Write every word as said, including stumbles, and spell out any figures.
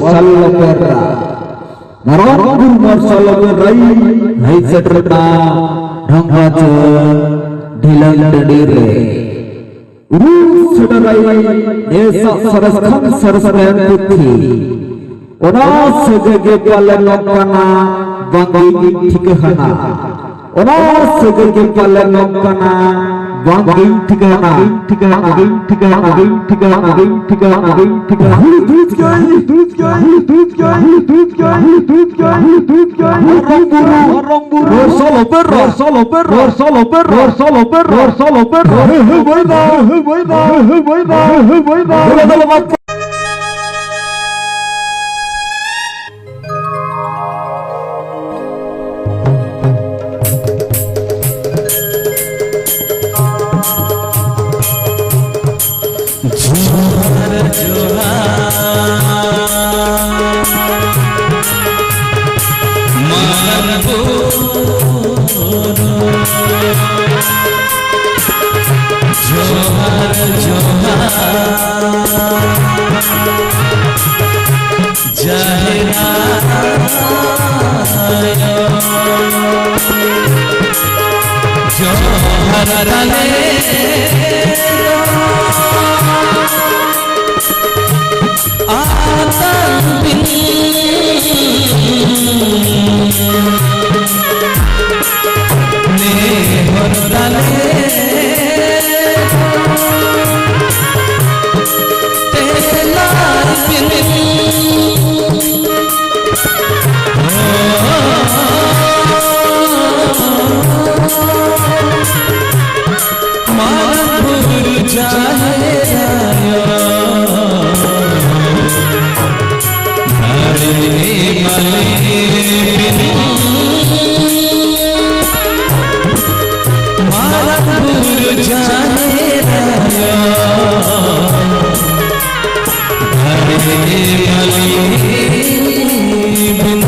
ᱢᱟᱨᱥᱟᱞ ᱞᱚᱯᱮᱨᱟ, ᱢᱟᱨᱟᱝ ᱵᱩᱨᱩ ᱢᱟᱨᱥᱟᱞ ᱞᱚᱯᱮᱨᱟᱭ ᱦᱮᱡ ᱥᱮᱴᱮᱨ ᱮᱱᱟ ᱰᱷᱚᱝᱜᱟ ᱪᱟᱹᱨ ᱰᱷᱤᱞᱟᱹᱝ ᱴᱟᱺᱰᱤ ᱨᱮ᱾ ᱩᱨᱩᱢ ᱥᱮᱴᱮᱨᱟᱭ ᱱᱮᱥᱟᱜ ᱥᱚᱨᱮᱥ ᱠᱷᱚᱱ ᱥᱚᱨᱮᱥ ᱢᱮᱱ ᱯᱩᱛᱷᱤ᱾ ᱚᱱᱟ ᱥᱟᱹᱜᱟᱹᱭ ᱜᱮ ᱯᱟᱞᱮ ᱱᱚᱝᱠᱟᱱᱟ ᱵᱟᱝ ᱜᱤᱧ ᱴᱷᱤᱠᱟᱹᱦᱟᱱᱟ᱾ ᱚᱱᱟ ᱥᱟᱹᱜᱟᱹᱭ ᱜᱮ ᱯᱟᱞᱮ ᱱᱚᱝᱠᱟᱱᱟ ᱵᱟᱝ ᱜᱤᱧ ᱴᱷᱤᱠᱟᱹᱦᱟᱱᱟ᱾ ᱴᱷᱤᱠᱟᱹᱦᱟᱱᱟ, ᱴᱷᱤᱠᱟᱹᱦᱟᱱᱟ, ᱴᱷᱤᱠᱟᱹᱦᱟᱱᱟ, ᱴᱷᱤᱠᱟᱹᱦᱟᱱᱟ᱾ ᱦᱩᱲᱩ ᱫᱩᱨᱩᱡ ᱜᱟᱹᱭ, ᱦᱩᱲᱩ ᱫᱩᱨᱩᱡ ᱜᱟᱹᱭ, ᱦᱩᱲᱩ ᱫᱩᱨᱩᱡ ᱜᱟᱹᱭ, ᱦᱩᱲᱩ ᱫᱩᱨᱩᱡ ᱜᱟᱹᱭ, ᱦᱩᱲᱩ ᱫᱩᱨᱩᱡ ᱜᱟᱹᱭ᱾ ᱢᱟᱨᱟᱝ ᱵᱩᱨᱩ, ᱢᱟᱨᱟᱝ ᱵᱩᱨᱩ᱾ ᱨᱚᱲ ᱥᱟᱞᱚᱯᱮ, ᱨᱚᱲ ᱥᱟᱞᱚᱯᱮ, ᱨᱚᱲ ᱥᱟᱞᱚᱯᱮ, ᱨᱚᱲ ᱥᱟᱞᱚᱯᱮ, ᱨᱚᱲ ᱥᱟᱞᱚᱯᱮ, ᱨᱚᱲ ᱥᱟᱞᱚᱯᱮ᱾ ᱦᱮ, ᱦᱮ, ᱵᱟᱭᱱᱟ, ᱦᱮ, ᱵᱟᱭᱱᱟ, ᱦᱮ, ᱵᱟᱭᱱᱟ, ᱦᱮ, ᱵᱟᱭᱱᱟ᱾ ᱡᱚᱦᱟᱨ, ᱡᱚᱦᱟᱨ, ᱢᱟᱨᱟᱝ ᱵᱩᱨᱩ᱾ ᱡᱚᱦᱟᱨ, ᱡᱚᱦᱟᱨ, ᱡᱟᱦᱮᱨ ᱟᱭᱳ᱾ ᱡᱚᱦᱟᱨ ᱛᱟᱞᱮ ᱟᱛᱟᱝ ᱵᱤᱱ᱾ ᱱᱮᱦᱚᱨ ᱛᱟᱞᱮ ᱛᱮᱞᱟᱭ ᱵᱤᱱ᱾ ᱢᱟᱨᱟᱝ ᱵᱩᱨᱩ ᱡᱟᱦᱮᱨ ᱟᱭᱳ, ᱫᱟᱲᱮ ᱮᱢᱟᱞᱮ ᱵᱤᱱ᱾ ᱢᱟᱨᱟᱝ ᱵᱩᱨᱩ ᱡᱟᱦᱮᱨ ᱟᱭᱳ, ᱫᱟᱲᱮ ᱮᱢᱟᱞᱮ ᱵᱤᱱ᱾